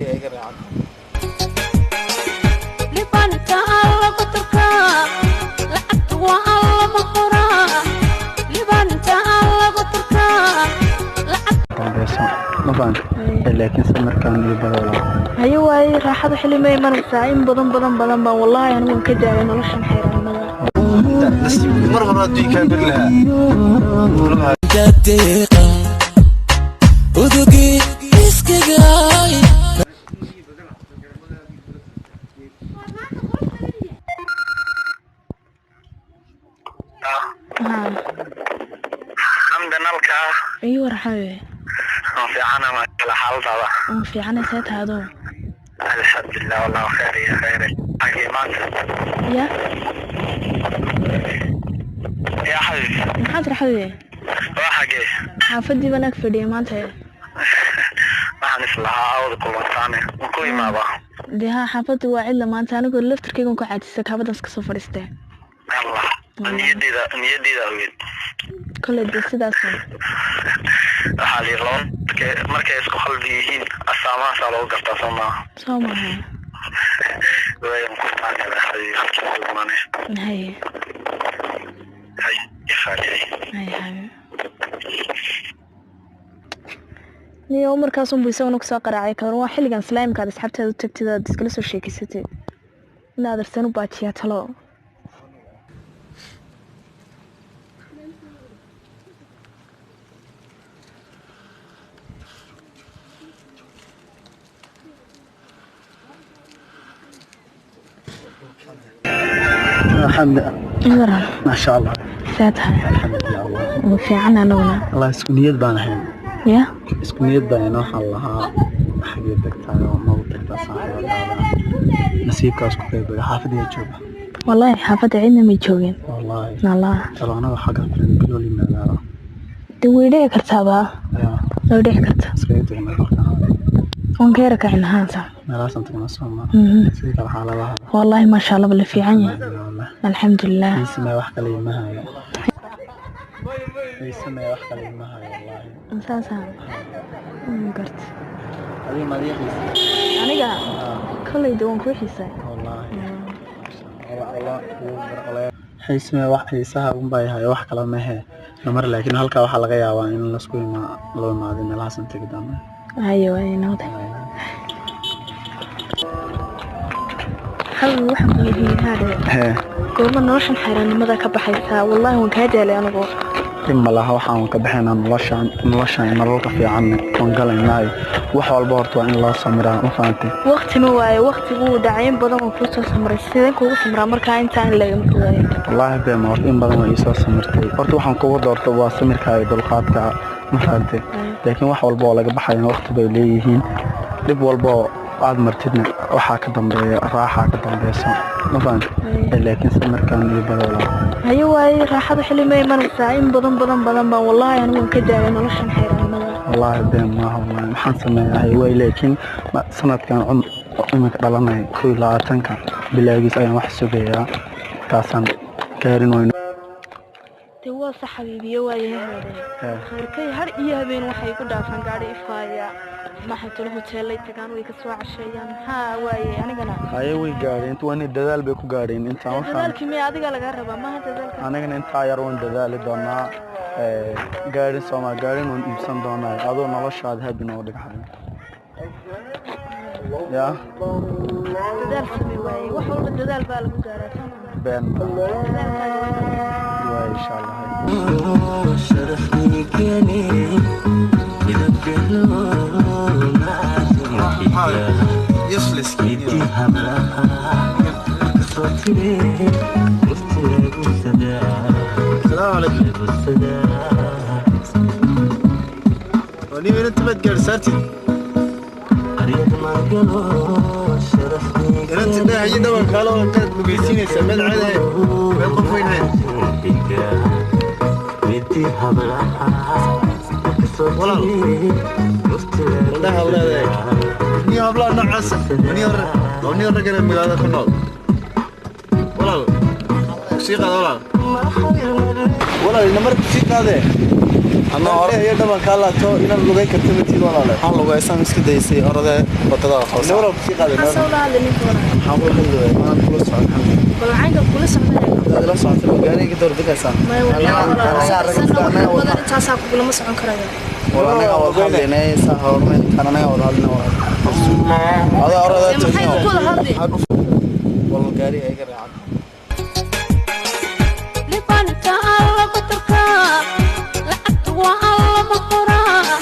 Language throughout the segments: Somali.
Iga raacan. Libaanta alla ku turkaa, lacagtu waa alla ma qoraa. Libaanta alla ku turkaa, lacag Dambeyso, ma fahantay? Laakiin samarkaan iyo badala. Haye waaye, raaxada xili ma imanaysaa? In badan badan badan baan wallaahi anigu waan ka daalay noloshan xeyrannimada. Mar hore haddii kaa beri lahaa. Deeqa udugii iskagaay. Haa. Xamda nalka. Iyo war xawe. Aan fiicana, ma kala xaaladaada? Waan fiicanay, see tahay adoo? Alxamdulilah, wallah khayr iyo khayr. Xagee maanta? Ya? Ya xabiib. Maxaad raxawe? Waa xagee? Xaafadii baan ag fadhiyay maanta. Waxaan islahaa awda kulantaane ma ku imaadaa? Dee haa, xaafadii waa cidla maanta, anigoo laftarkeygan ku caajisay kaabadan iska soo fadhiistay. Allah, niyadeyda niyadeyda ogeed. Kolley dee sidaas un. Waxaa la yidhi laba markay isku qalbi yihiin astaamahaasaa lagu gartaa, soo maaha? Soo maaha. Wayan ku imaanaya xabiib, halkii ku imaanaya. Haye. Hay ya khaali, hay. Haye xabiib, niyo markaas unbu isaguna kusoo qaraacay kaban. Waa xilligan islaamka aad asxaabtaada u tagtid, aad iskala soo sheekeysatid, inaad arsan u baajiyaa talo. Xamda. Waran. Maasha Allah. See tahay? Alxamdulilah allah. Waa fiican anaguna. Allah, isku niyad baan ahayn. Ya? Isku niyad baan ahayn. Waxaan lahaa xagee tagtaa oo magu tagtaa saaxiibadaada? Nasiibkaas ku qeybaga xaafadaya jooga. Wallaahi xaafadda cidna may joogin. Wallaahi. Allah. Talo anaga xagga filan bilool yimaadaaba. Dee way dhici kartaaba. Yaa. Way dhici karta. Iskaga tagnaa halka. Waan ka yara kacin haanta. Meelahaasaan tagnaa, sooma? Sidii kale xaaladaha? Wallaahi maasha Allah, bala fiican yahay. Alxamdulilah. Alxamdulilah. Xiisamee wax kale ima hayo, xiisamee wax kale ima hayo wallaahi. Saasa garta. Adiga maad ii xiisay? Aniga kolley de waan kuu xiisay. Wallaahi xiismee wax xiisaha unbaa yahay, wax kale mahe namar. Laakiin halkaa waxaa laga yaabaa in lasku ima loo imaado, meelahaasan tegi doona. Haye waaye, nabad xawi. Waxaan ku weydiiyey haadhe. Hee. Goorma noloshan xayraannimada ka baxaysaa? Wallaahi waan kaa daalay anigu. Dhib ma laha, waxaan ka baxaynaa noloshaan, noloshaan nololka fiican waan galaynaa. Wax walba horta waa in loo samiraa, ma fahantay? Waqti ma waayo, waqtigu wuu dhacay. In badan waan kuu soo samray, sideen kuugu samraa markaa intaa in laga waayo? Wallaahi beema, horta in badan waa iisoo samirtay. Horta waxaan kugu doorto waa samirka iyo dulqaadka, ma fahantay? Laakiin wax walba oo laga baxayana waqti bay leeyihiin. Dhib walba oo aad martidna waxaa ka dambeeya raaxaa ka dambeyso, ma fahantay? Laakiin samirkan iyo badala. Haye waaye, raaxada xili ma imanaysaa? In badan badan badan baan wallaahi anigu waan ka daalay noloshan xayraannimada. Wallaahi been maaha, wallaahi maxaan sameeyahay way. Laakiin sanadkan iminka dhalanaya 21-ka bilaagiis ayaan wax sugayaa, kaasaan gaarin weyno. Dee waa sax xabiibiyo, waayahay haadhe. Khayrkay har iyo habeen waxay ku dhaafaan gaadhi ifaaya, maxay tolo hoteelay tagaan, way kasoo casheeyaan. Maxaa waaye anigana? Haye, way gaadheen inta waa inay dadaal bay ku gaadheen intaan waxaan. Dadaalkii miya adiga lagaa rabaa? Maaha dadaalka. Anigana intaa yar waan dadaali doonaa. Gaadhin sooma, gaadhin waan iibsan doonaa. Adoo noloshaada habi nooga dhigxayo ya. Dadaal samee waaye, wax walba dadaal baa lagu gaaraa, soo maaha? Been. Dadaalkaaga waa inaad waay, insha Allah. Useless. Salaamu calaykum. Wani inanta maad gaadhsaartid? Inanta dhahayo dhabankaalo qaad lugaysiinaysaa, meel caadi ahayn, meel qof weyn ahayn. Walaal, indhaha leedahay niyo hablaha noocaasa niyo raggana magaalada ku nool. Walaal, sii qaada walaal, walaal inamar sii qaadee. Anna or iyo dhabanka laato inaad lugayn karto matiid walaale. Waxaan lugaysan iska daysay orada wadada qabsa. Nowra ku sii qaaday. Maxaa soo lahaadle ninka walaal? Maxaan kula hadlaya? Maana kula socon Xamdi. Bal caynka kula socday. Hadaad ila socotay ma gaariga doorbidaysaa? Maya walaal, badan intaasaa kugulama socon karayo. Wala anaga wada hadlaynay saa hormayn kan anaga wada hadlayna walaal. Adaa orada Dee maxay ku wada hadli? Wala gaariga iga raacan. Libaanta alla qatarka, lacagtu waa alla ma horaa.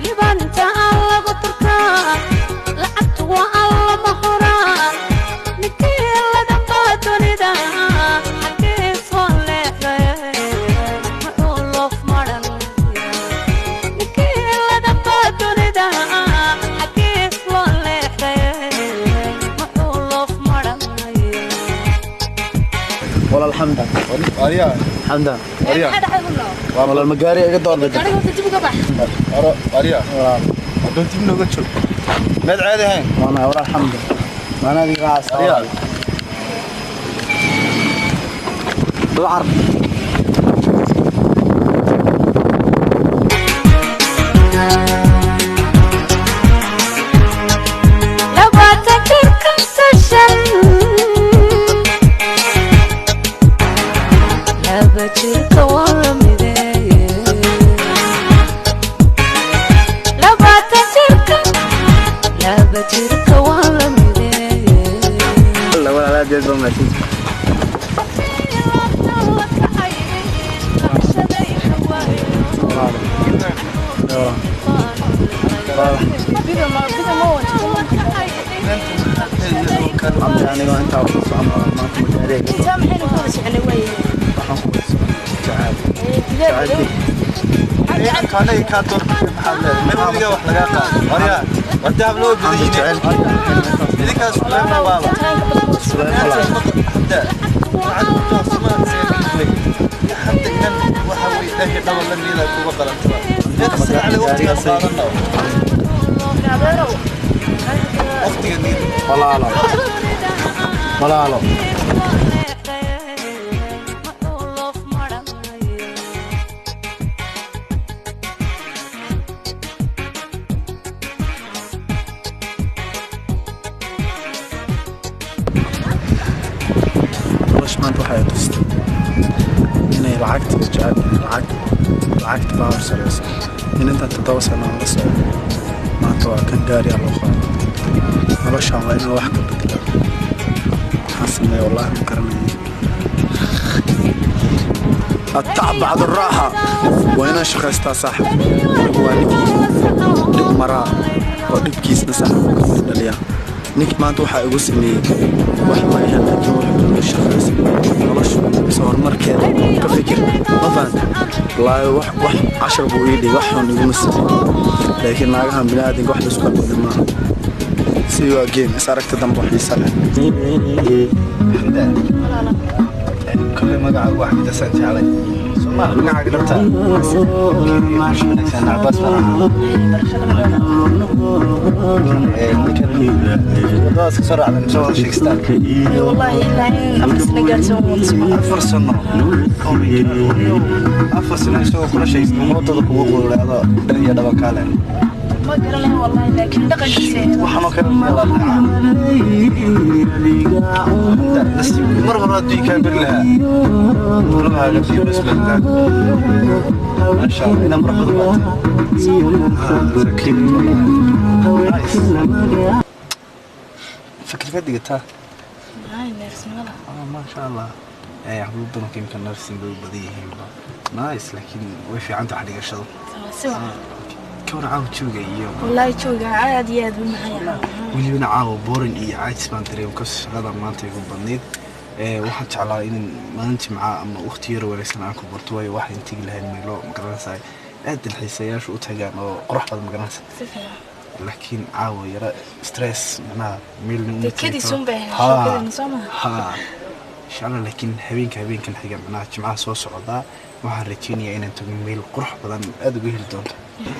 Libaanta alla qatarka, lacagtu waa alla ma horaa. Ninkii la dambaa dunida, xaggee soo leexday, muxuu loof maran? Ninkii la dambaa dunida, xaggee soo leexday, muxuu loof maran? Walaal Xamdan. Ariya. Xamdan. Ariya. Maxaa dhacay wallah? Walaal ma gaariga iga doorbida? Gaariga horta dib uga bax. Aro ariya. Walaal. Hadduu dib nooga joog. Meed caadi ahayn. Waana walaal Xamdan. Maana adiga raacaysaa. Ariya. Dulcar. Labaatan jirka sashan, laba jirka waa la mideeye. 20 jirka, laba jirka waa la mideeye. Walaal aad iyo aad baa mahadsantahay. Walaal. Xamdi anigoo intaa wada socon walaal maanta ma gaariga iga Intaa maxaynu ku wada soconay waaye? Waxaan ku wada socon jacayl. Sidee? Kaanay ka doorbidday maxaad leedahay? Meel weligaa wax lagaa qaado. Ariya. Warda habloo badan Xamdi yihiin. jacaylkii. Idinkaas Suleyman baaba. Suleyman walaal. Xamda. Lacag ku toorsama seegan. Xamda inan waxa way dhahi dhaban la miila kuga qalantaba. Meeqa saac la waqtiga qaadanaa? Adeerow. Waqtiga niid. Walaalo. Walaalo. Nolosha maanta waxay tustay inay lacagta jecel tahay lacag lacagta baa horsareysa in intaan 7 sano aan la socdo maanta waa kan gaariyaa loo qaaday. Noloshaan waa inaan wax ka bedelaa. Maxaan sameeya wallaahi ma garanayo. التعب بعد الراحة وين shaqaystaa saaxib. Anigu waa ninkii dhib maraa oo dhibkiisna saaxib uu ka dhaliyaa. Ninkii maanta waxaa igu sameeyey wax ma ahan, laakiin wuxuu iga shaqaysay noloshu mise horumarkeeda ka fikir ma fahanta. Wallaahi wax cashar buu ii dhigay, wax xun iguma sameyn, laakiin naagahan bini'aadinka wax laisku aqooni maaha. See you again, is aragta dambe oo xiisa leh. Xamda. Kulley magacaagu wax midasaan jeclay. Soomaa magacaaga dhabta. Wanaagsan Cabaas baan ahaa. Wadadaas ka soo raacday mise wada sheegstaan? Wallaahi ilaa in 4 sano gaarsan wada socon. 4 sano. 4 sano isagoo kula sheegtay wadada kugu quuray adoo dhan iyo dhaba kaale. Ma garanayo wallaahi, laakiin dhaqankiisa. Waxaan oo kale la dhacaa. Nasiib mar hore haddii kaa beri lahaa. Kulahaaga biyo bas beri lahaa. Masha Allah, inaan qurux badan baatay. Nice. Fakir dhigataa? Wallaahi neersinimada. Ah, masha Allah. Hablo badan oo imika nursing bay u badan yihiin ba. Nice, laakiin way fiican tahay dhigashada. Si wacan. Ka war caawa jooga iyo Wallaahi jooga aad iyo aad buu macaan yahay. Welibana caawa boring iyo caajis baan dareemay kas shaqada maanta igu badnayd. Waxaan jeclaa in maalin jimca ama waqti yar wanaagsan aan ku barto, waayo waxaan tegi lahayn meelo magaranaysaa aad dalxiisayaashu u tagaan oo qurux badan magaranaysaa. Si fiican. Laakiin caawa yara stress macnaha meelna uma Dee tegi kediis karo. un bay ahayd, Haa. sheekadani soo maha? Haa, insha Allah, laakiin habeenkan xiga macnaha jimcaha soo socdaa waxaan rajeynayaa inaan tago meel qurux badan aad uga heli doonto.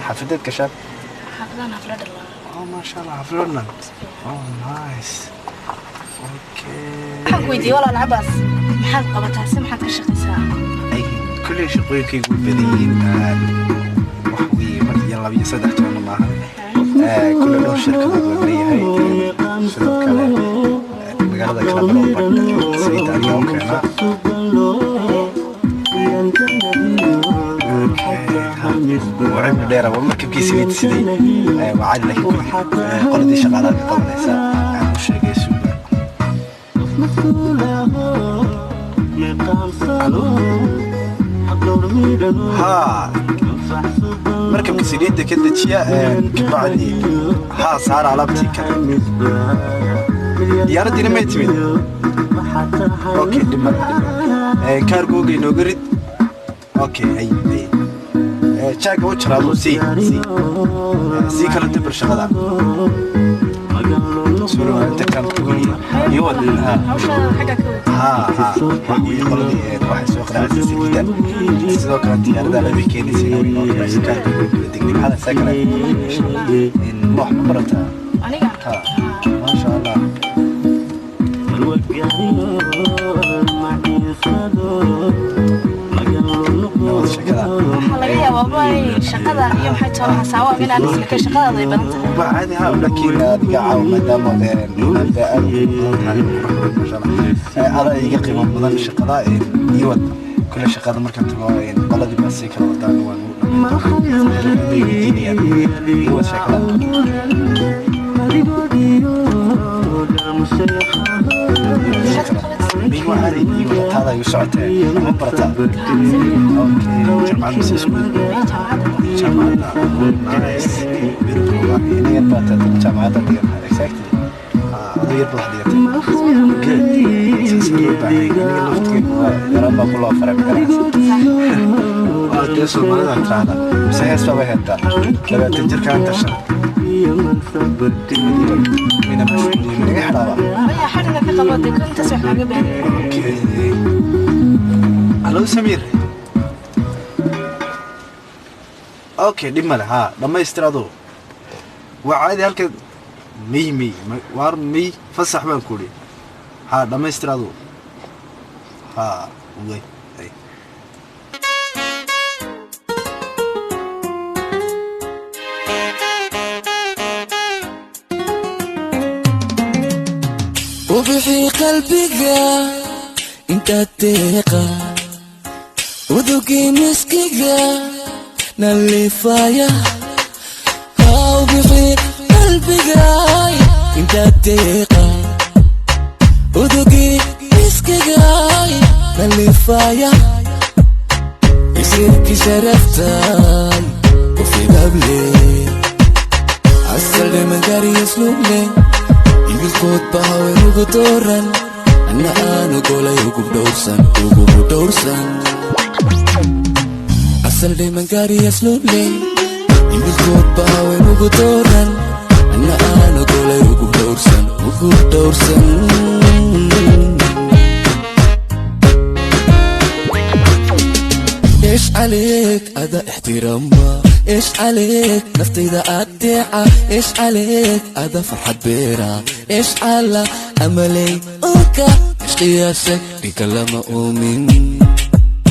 Xaafadeed gashaan? Xaafadahan hafla dhalaa. Oh, masha Allah, xafladnan. Oh, nice. Okay. Waxaan ku weydiiyey walaal Cabaas, maxaad qabataa se maxaad ka shaqaysaa? Ay, Kulley shaqooyinkaygu way badan yihiin. Wax weeye, mar iyo laba iyo saddex toona maahan. Kulley dhowr shirkadood waan leeyahay. Sidoo kale magaalada kala baro badh saliidda aniga u keenaa. Waa cimri dheera, waa markabkii saliidda siday. Waa cadi, laakiin kulli qoladii shaqaalaha ka qabanaysa aan u sheegay suuga. Haa, markabka saliidda ka dejiya, kabacdi haa saara alaabtii kale. Diyaaraddiina may timid? Okay, dhib male, dhib male. Kaargooga inooga rid. Okay, hay hay. Jaaga u jira aduu sii sii sii kala dabar shaqada. Soo inta kan iyo wad haa. Hawshaada xaggaa ka wada. Haa haa, wax weeye, qoladii waxay soo qaraacaysa saliidda, sidoo kale diyaarada alaabay keenaysayna way noo dhamaysa, kaarka way kala degnay. Maxaad haysaa kale? Maasha Allah. Wax ma barataa? Aniga? Haa, maasha Allah. Nabad sheekada. Waxaa laga yaabaa bay shaqadan iyo maxay tolo xasaawa inaan isla shaqadaada ay badan tahay. Waa caadi, haa, laakiin adiga caawa maadaama aad aad u qiimo badan tahay, qurux badan, maasha Allah. Adaa iga qiimo badan shaqada iyo wad kule shaqada markaan tago qoladii baa sii kala wadaan, waan u dhammayn doonaa, weydiinayaan iyo wad sheekada. Miy waa caadi iyo wada taada igu socotee ma barataa? Okay, jaamacad mise iskuul? Jaamacadda. Nice, beautiful. Ina yar baa tahay, jaamacadda dhigan. Exactly. Aduu yar baad wax dhigatay. Good, saas loo baahan yahay. Aniga laftigeyga waa yaraan baa ku loo faray, magaranaysa. Waa dee Soomaalida tiraahda mise hees baa bay heetaa 20 jirkaan tashan mina mashquuliyo minaga xidhaaba. Maya, xadhiga ka qabo dee, intaas wax kaaga baahan. Okay. Hello Samir. Okay, dhib male, haa, dhammaystir aduu. Waa caadi halka may may waar may fasax baan ku idhi. Haa, dhammaystir aduu. Haa, way ay. Ubixii qalbiga intaad deeqa, udugii miskiga nalifaya. Ubixii qalbiga intaad deeqa, udugii miskiga nalifaya. Isirki sharaftay ufidable asal dhimangariyaslule ibilkood bahawen ugu dooran anna aanu golay ugub dhowrsan ugubu dhowrsan asal dhimangariyaslule ibilkood bahawen ugu dooran anna aanu golay ugub dhowrsan ugub dhowrsan. ايش عليك هذا احترام، ايش عليك نفتي أدعى، ايش عليك هذا فرحة بيرة، ايش على املي اوكا، ايش قياسك بكلام أؤمن.